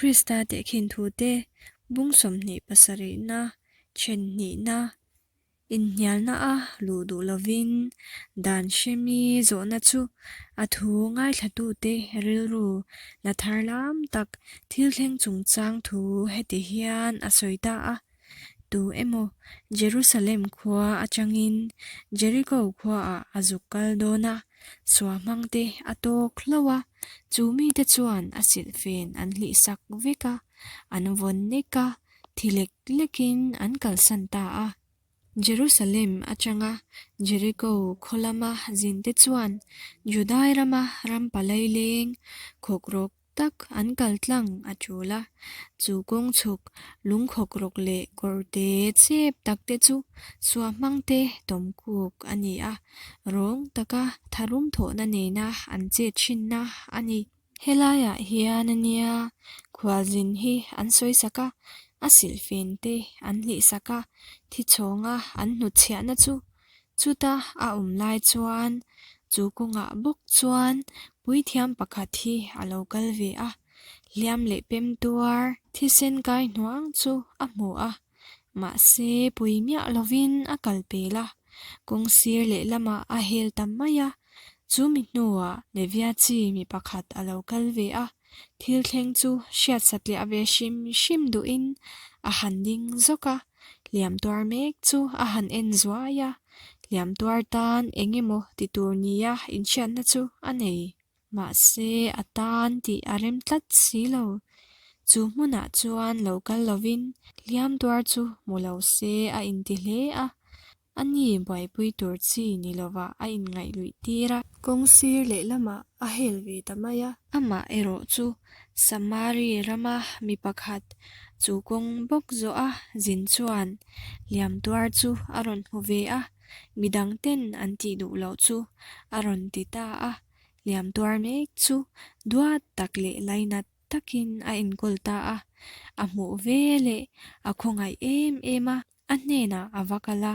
Krista tehkhin thute bung 27na then hnihna Inhnialna a luh duh lovin dan hremi zawhna chu a thu ngaithlatute rilru la thar lam tak thil thleng chungchang thu heti hian a sawi ta a, Tu emaw Jerusalem khua atangin Jeriko khuaah a zuk kal dawn a, suahmangte a tawk hlauh a, chu mite chuan a silhfen an hlihsak vek a, an vawn nek a, thi lek lekin an kalsan ta a. Jerusalem atanga Jeriko khaw lama zinte chuan Judai rama ram palai leng khawkrawk tak an kal tlang a tul a. Chu kawng chhuk lung khawkrawk leh kawrte chep takte chu suahmangte tawmkuk a ni a, rawng taka tharum thawhna nena an chet thinna a ni. Helaiah hian a nia khualzin hi an sawi sak a, a silhfen te an hlih sak a, thichhawnga an hnutchhiahna chu chuta a awm lai chuan chu kawngah bawk chuan puithiam pakhat hi a lo kal ve a, hliam leh pem tuar thisen kai hnuang chu a hmu a, mahse pui miah lovin a kal pel a, kawng sir lehlamah a hel ta mai a. Chu mi hnuah Levia chi mi pakhat a lo kal ve a, thil thleng chu hriat satliah ve hrim hrim duhin a han ding zawk a, hliam tuar mek chu a han en zuai a, hliam tuar tan eng emaw ti tur nia inhriatna chu a nei. Mahse, a tan tih a rem tlat si lo. Chu hmunah chuan lo kal lovin hliam tuar chu hmu lo se a inti hle a. A ni buaipui tur chi ni lovah a inngaih luih tir a. Kawng sir lehlamah a hel ve ta mai a. Amah erawh chu Samari rama mi pakhat chu kawng bawk zawh a zin chuan hliam tuar chu a rawn hmu ve a, midang ten an tih duh loh chu a rawn ti ta a. Hliam tuar mek chu duat tak leh lainat takin a enkawl ta a. A hmuh ve leh a khawngaih em em a. A hnenah a va kal a,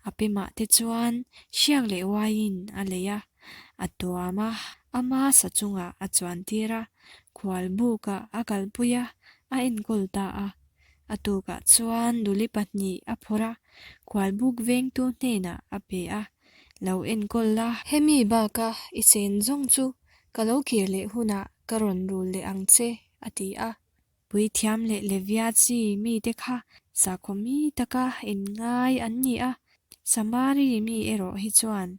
a pemah te chuan hriak leh uaiin a lei a, a tuam a, ama sa chungah a chuan tir a, khual bukah a kalpui a, a enkawl ta a. A tukah chuan duli pahnih a phawrh a, khual buk vengtu hnenah a pe a, Lo enkawl la. Hemi baka i chen zawng chu ka lo kir leh hunah ka rawn rul leh ang che, a ti a. Puithiam leh Levia chi mite kha sakhaw mi taka inngai an ni a, Samari mi erawh hi chuan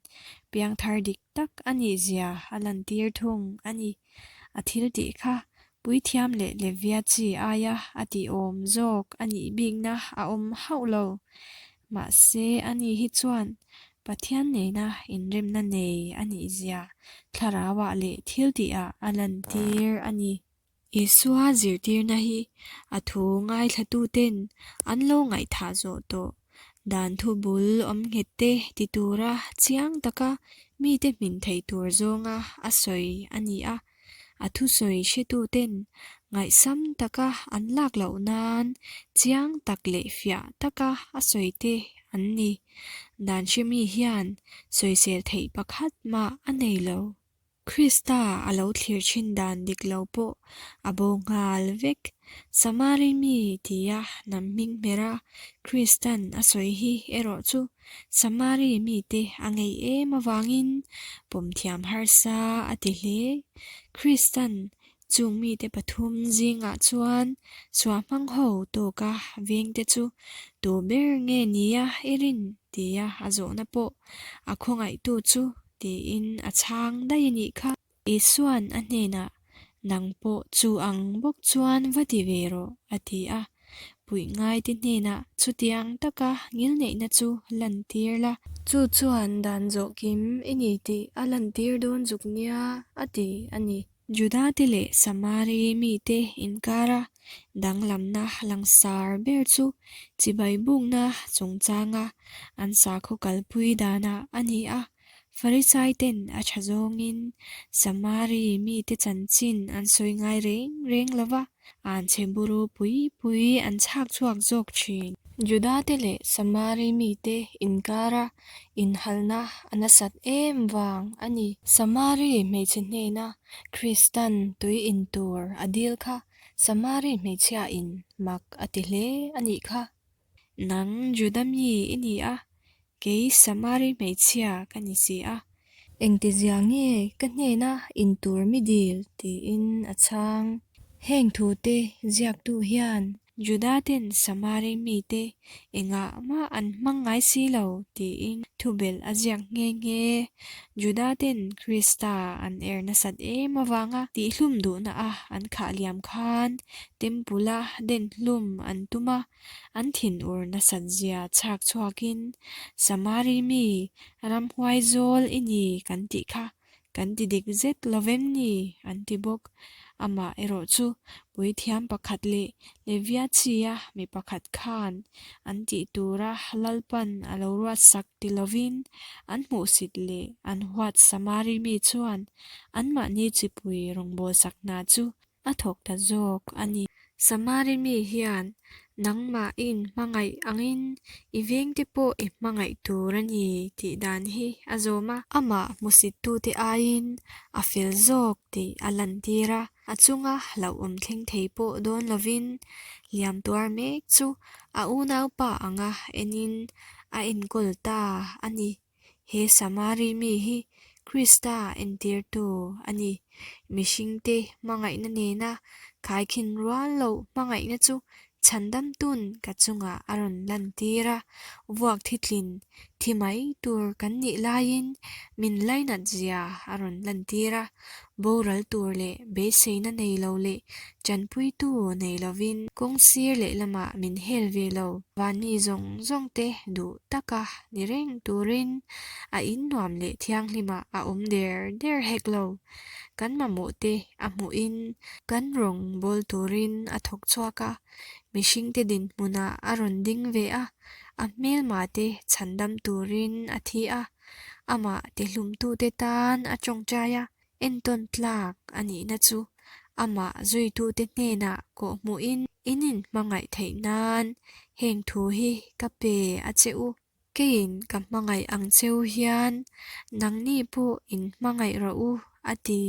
piangthar dik tak a nihzia a lantir thung a ni. A thil tih kha Puithiam leh Levia chi aia a tihawm zawk a nih bikna a awm hauh lo. Mahse, ani hi chuan Pathian nena inremna nei a nihzia thlarauah leh thiltihah a lantir a ni. Isua zirtirna hi a thu ngaithlatuten an lo ngaihthah zawh tawh. Dan thu bul awm nghet te ti tura chiang taka mite hmin thei tur zawnga a sawi a ni a. A thusawi hretuten ngaihsam taka an lak loh nan chiang tak leh fiah taka a sawi te an ni. Dan hremi hian sawisel theih pakhat mah a nei lo. Krista a lo thlir thin dan dik lo pawh a bo nghal vek. Samari mi tia hnam hming hmera Kristan a sawi hi erawh chu Samari mite a ngei em avangin pawmthiam harsa a ti hle. Kristan chung mite pathum zingah chuan suahmang ho tawka vengte chu tu ber nge nia i rin tia a zawhna pawh a khawngaihtu chu tiin a chhang daih a nih kha. Isua'n a hnenah, Nang pawh chu ang bawk chuan va ti ve rawh, a ti a. Puih ngaite hnenah chutiang taka ngilneihna chu lantir la. Chu chuan dan zawh kim i ni tih a lantir dawn zuk nia, a ti a ni. Judate leh Samari mite inkara danglamna langsar ber chu chibai bukna chungchanga an sakhaw kalpui danah a ni a. Farisaiten a tha zawngin Samari mite chanchin an sawi ngai reng reng lo va, an chhe buru pui pui an chhak chhuak zawk thin. Judate leh Samari mite inkara inhalna a nasat em vang a ni. Samari hmeichhe hnena Kristan tui in tur a dil kha. Samari hmeichhiain mak a ti hle a nih kha. Nang Juda mi i ni a, kei Samari hmeichhia ka ni si a. Engtizia nge ka hnena in tur mi dil? tiin a chhang. Heng thute ziaktu hian Juda ten Samari mite engah mah an hmang ngai si lo tiin thubelh a ziak nghe nghe. Juda ten Krista an er nasat em avanga tihhlum duhna a an khah liam khan Temple-a den hlum an tum a, an thinur nasat zia chhak chhuakin Samari mi ramhuai zawl i ni kan tih kha Kan ti dik zet lo vem ni? an ti bawk. Amah erawh chu puithiam pakhat leh Levia chia mi pakhat khan an tih tura Lalpan a lo ruatsak ti lovin an hmuhsit leh an huat Samari mi chuan anmahni chipui rawngbawlsak hna chu a thawk ta zawk a ni. Samari mi hian nangmah i inhmangaih angin i vengte pawh i hmangaih tur a ni tih dan hi a zawm a. Amah hmusittute aiin a fel zawk tih a lantir a, a chunga hlauhawm thleng thei pawh dawn lovin hliam tuar mek chu a unaupa anga enin a enkawl ta a ni. He Samari mi hi Krista entirtu a ni. Mihringte hmangaihna nena khaikhin rual loh hmangaihna chu chhandamtun ka chungah a rawn lantir a, vuak thitlin thi mai tur kan nih laiin min lainat zia a rawn lantir a, boral tur leh beiseina nei lo leh tanpuitu nei lovin kawng sir lehlamah min hel ve lo. Vanni zawng zawngte duh taka ni reng turin a in nuam leh thianghlimah a awm der der hek lo. Kan mamawhte a hmuhin kan rawng bawl turin a thawk chhuak a, mihringte dinhmunah a rawn ding ve a, a hmelmate chhandam turin a thi a. Amah tihlumtute tan a tawngtai a, entawn tlak a nihna chu amah zuitute hnenah kawhhmuhin in inhmangaih theih nan heng thu hi ka pe a che u. Keiin ka hmangaih ang cheu hian nangni pawh inhmangaih rawh u, a ti.